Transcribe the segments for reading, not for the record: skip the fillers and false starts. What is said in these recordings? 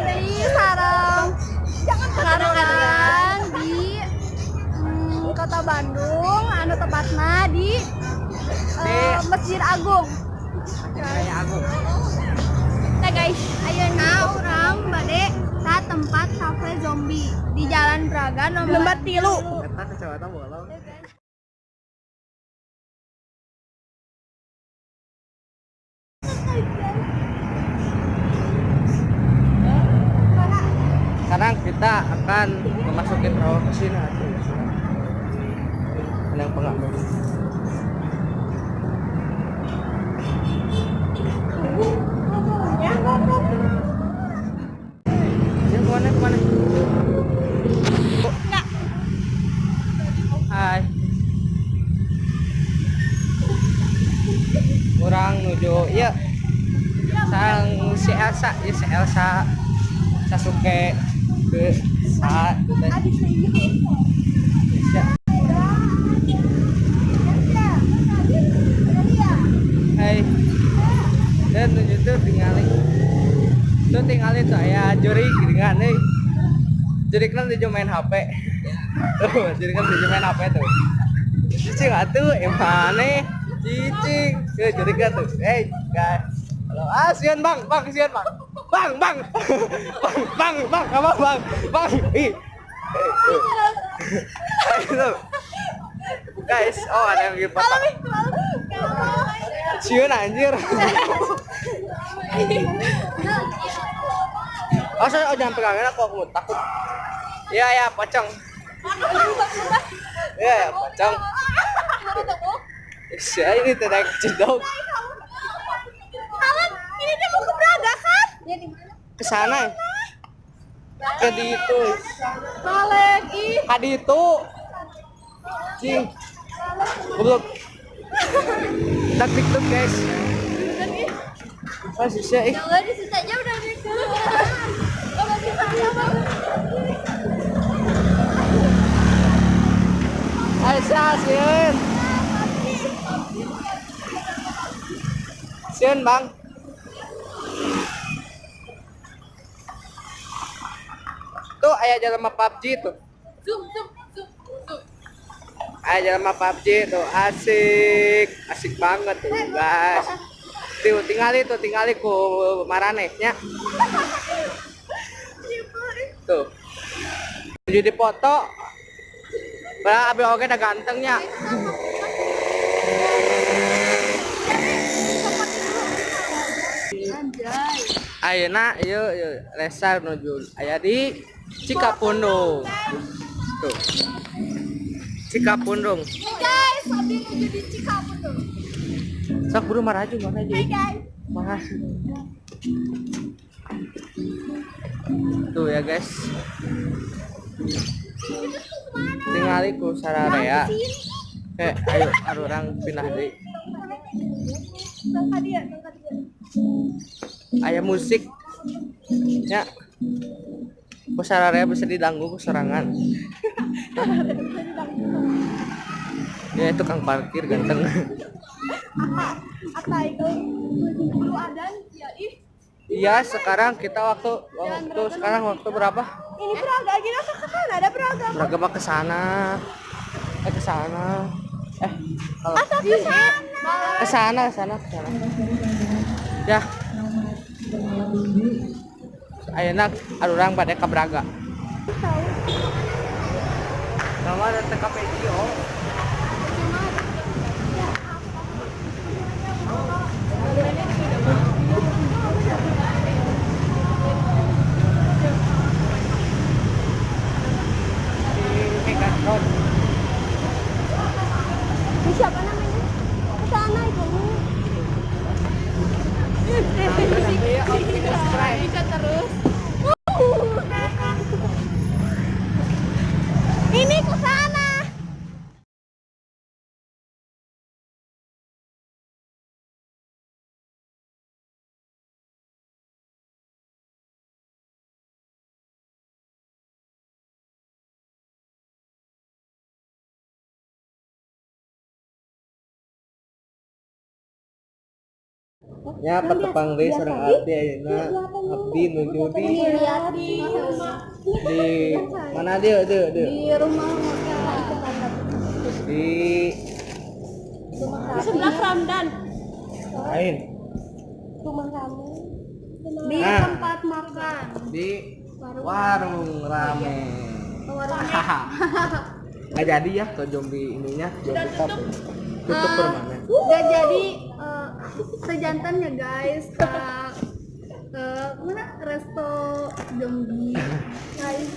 Zombie sareng karoran di Kota Bandung, anu tepatna di Masjid Agung. Masjid Agung. Nah guys, ayeuna urang bade ka tempat kafe zombie di Jalan Braga nomor 3. Eta kecamatan bolong. Sekarang kita akan memasuki terowongan ke sini. Ada yang pengamen. Ini kemana kemana? Enggak. Hai. Kurang nuju ya. Sang si Elsa, ya si Elsa. Sasuke ke sa Hai. Dan nuju tuh tingali. Tuh tingali tuh aya jurig geuningan euy. Jurig kan nuju main HP. Tuh, jurig kan nuju main HP tuh. Cicing atuh emane. Cicing. Tuh jurig tuh. Hey, guys. Halo, ah sian bang, bang sian bang. Bang, bang. Bang, bang, bang, apa bang? Bang. Ih. Itu. Guys, oh ada yang bikin foto. Sian anjir. Oh, saya oh, jangan pegangin aku takut. Iya, ya, pocong. Iya, ya, pocong. Iya, ini tidak cedok. Ini dia mau ke Braga kan? Ya di mana? Ke sana. Ke ditu. Balik ih. Ka ditu. Cing. Goblok. Tak TikTok guys. Ah, susah ih. Ya di situ aja udah di. Oh, Aisyah, sieun. Sieun, Bang. Tuh aya jalan sama PUBG tuh. Zoom zoom zoom zoom. Aya jalan sama PUBG tuh, asik. Asik banget tuh, guys. Tuh tingali ku maraneh nya. Tuh. Jadi foto. Padahal abi oge da gantengnya. Anjay. Ayeuna ieu ieu Resa nuju aya di Cikapundung. Tuh. Cikapundung. Hey guys, abdi nuju di Cikapundung. Sok buru maraju maraju. Hey guys. Makasih. Tuh ya guys. Tingali ku sararea. Kayak ayo arurang pindah deui. Aya musik. Ya. Ku sararea bisa didanggu ku sorangan. Ya tukang parkir ganteng. Iya, sekarang kita waktu sekarang waktu berapa? Ini Braga gini ke sana ada Braga. Braga mah ke sana. Ke sana. Kalau ke sana. Ke sana, ke sana, ke sana. Ya. Ayeuna arurang bade ka Braga. Sama ada TKPI oh. Megatron. Ini siapa namanya? Ke sana itu. Bisa terus. Ini ke sana. Nya patepang deui sareng abdi ayeuna. Abdi nuju di mana dieu dieu dieu? Di rumah makan. Di Di sebelah Ramdan. lain. Rumah kamu. Di Nah. tempat makan. Di warung rame. Nggak jadi ya ke zombie ininya, zombie cafe. Tutup permanen. Gak jadi sejantan ya guys ke mana resto zombie guys,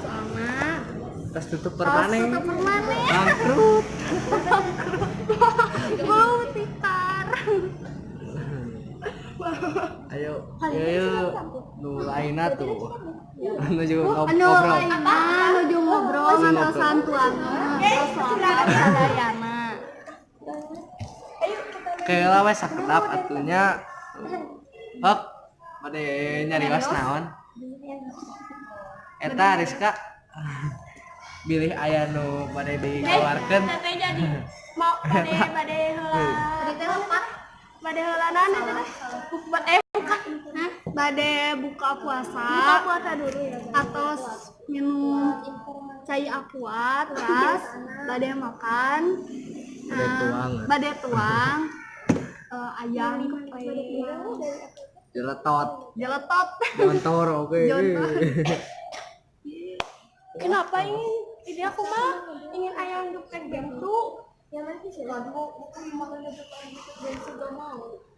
soalnya Terus tutup permanen. Tutup permanen. Bangkrut. Belum tikar. Ayo, ayo, nu lainna tuh. Nuju Anu ngobrol. lainna nuju ngobrol ngantosan tuangan soal sadayana. Keula we sakedap atunya. Hok, bade nyarios naon? Eta Rizka. Bilih aya nu bade dikeluarkeun. Teteh jadi mau bade bade heula. Tadi teh lepat. Bade heula naon eta teh? Buka Hah? Bade buka puasa. Buka puasa dulu ya. Atau minum cai aqua terus bade makan. Bade tuang. Bade tuang ayam geprek Jeletot. Jeletot. Jontor oke. Jontor. Kenapa ingin ini aku mah ingin ayam geprek bentu.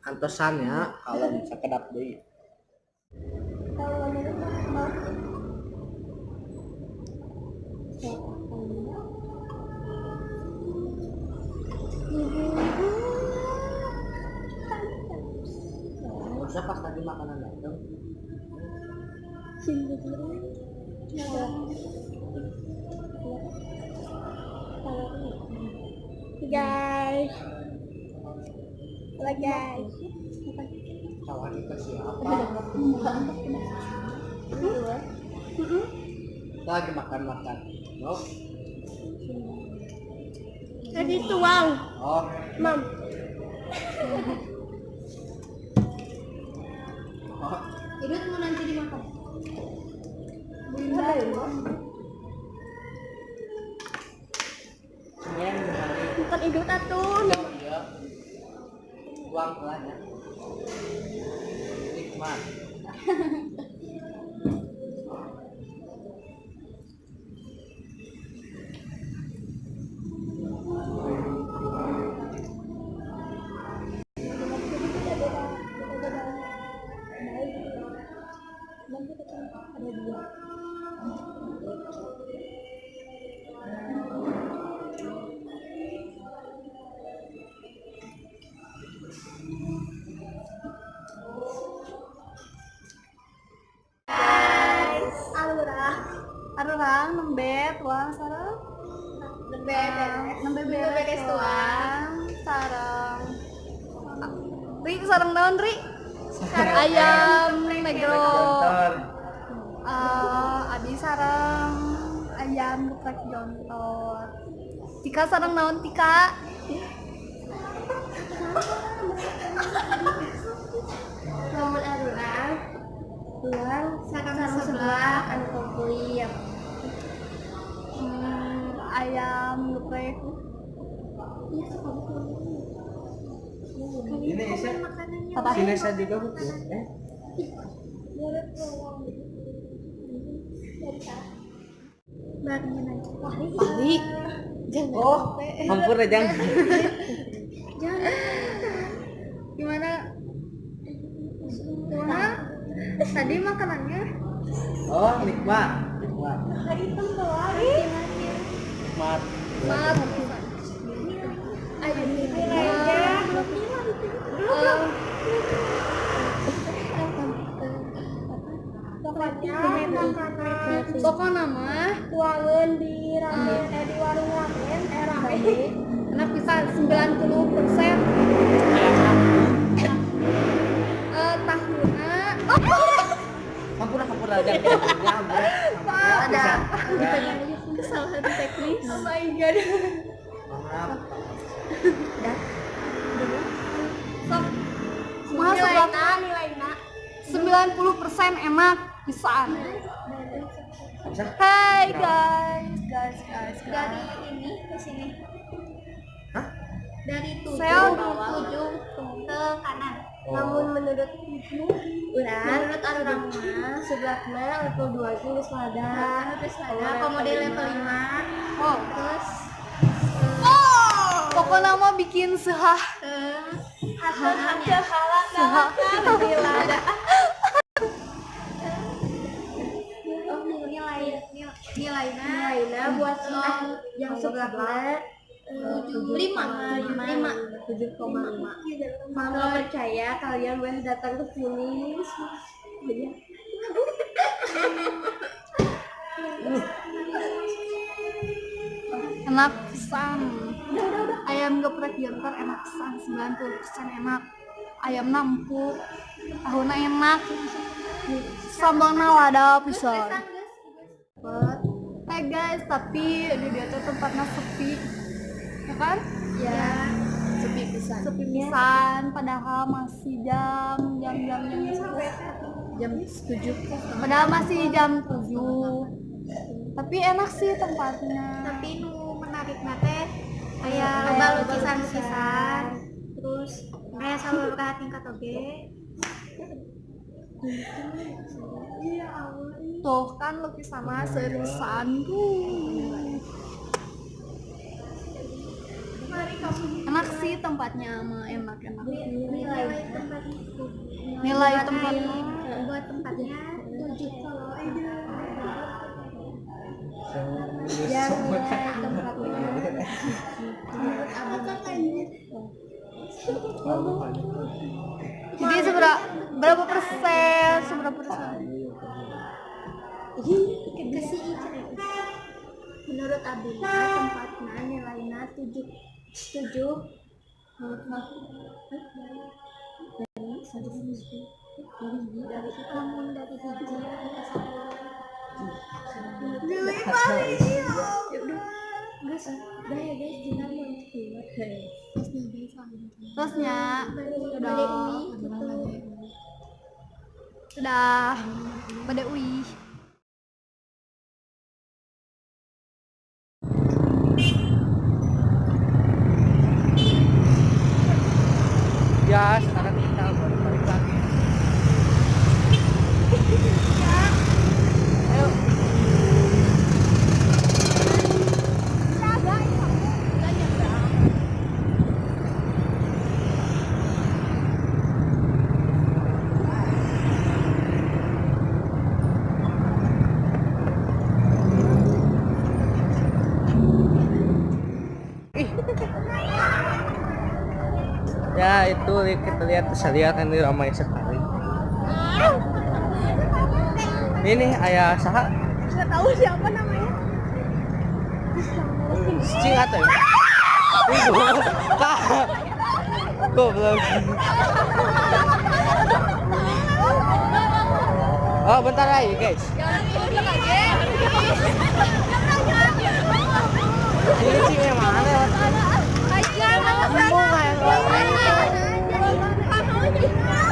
Antosan ya kalau bisa kedap deui. Masa pas tadi makanan datang? Guys. Halo guys. Kawan itu siapa? Kita lagi makan-makan. No? Lagi tuang. Oh. Mam. Oh. Idut mau nanti dimakan. Bukan idut atuh. Iya. Tuang lah ya. Nikmat. Arurang nembe tuang sareng nembe beres tuang sareng ri sareng naon ri ayam negro abi sareng ayam geprek jontor. Tika sareng naon Tika? Lamun arurang tuang sareng sebelah anu komplit. Ayam geprek. Iya suka betul. Ini Isa. Sini saya juga betul. Pahli. Oh, hampir aja. Jangan. Gimana? Gimana? Tadi makanannya? Oh, nikmat. Nikmat. Nikmat. Nikmat. Ayo nilainya belum. Pokoknya makanan Pokoknya mah tuangan di ramen di warung ramen ramen. Enak bisa 90%. Tahuna. Hampura aja. Ada kesalahan teknis. Oh my god. Maaf. 90% enak pisan. Hey guys, guys, guys, guys. Dari ini ke sini. Hah? Dari 7 ke kanan. Oh. Namun menurut menurut orang mah sebelahnya level 2 itu geus lada. Geus lada komo deui level 5. Oh. Terus pokoknya mah bikin sehah. Hasil halal lada. Oh, nilainya buat yang sebelahnya 7,5. Kalau percaya kalian boleh datang ke sini. Enak pisan. Ayam geprek Jontor enak pisan, 90% enak. Ayamna empuk, tahuna enak. Sambalna lada pisan. Hey guys, tapi di dia tuh tempatnya sepi. Ya kan? Ya, sepi pisan. Sepi pisan, padahal masih jam jam jam jam 7. Padahal masih jam 7. Tapi enak sih tempatnya. Tapi nu menarik teh kayak loba lukisan-lukisan. Terus kayak sababaraha tingkat oge. Tuh kan lukisannya seriusan tuh. Enak sih tempatnya mah, enak-enak. Nilai tempatnya. Nilai tempatnya buat tempatnya 7. Ya, nilai tempatnya menurut Abang. Jadi berapa persen? Seberapa persen? Menurut Abi tempatnya nilainya 7 dari namun dari hiji ke 10. Ya udah guys, udah ya guys, jangan mau keluar. Terusnya udah udah pada UI. Ya, sekarang kita balik lagi. Ayo. Ih. Ya itu kita lihat, bisa lihat ini ramai sekali. Ini ayah saha? Nggak tahu siapa namanya. Cing atau ya? Goblok. Oh bentar lagi guys. Ini cing yang mana ya?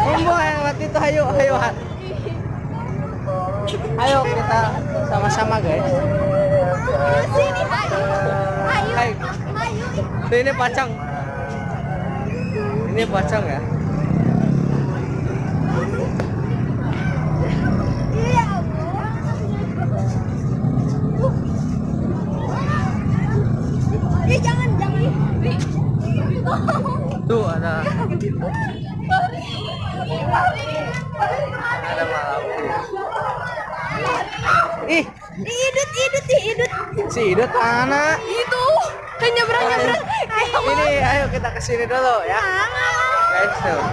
Mumbung yang lewat itu, ayo, ayo, ayo kita sama-sama guys. Ayo, ini pocong, ini pocong ya. Jangan, jangan. Tuh ada. Ada malam. Ih, Idut, idut, idut. si Idut mana? Itu kan nyebrang nyebrang. Ini ayo kita ke sini dulu ya. Guys tuh.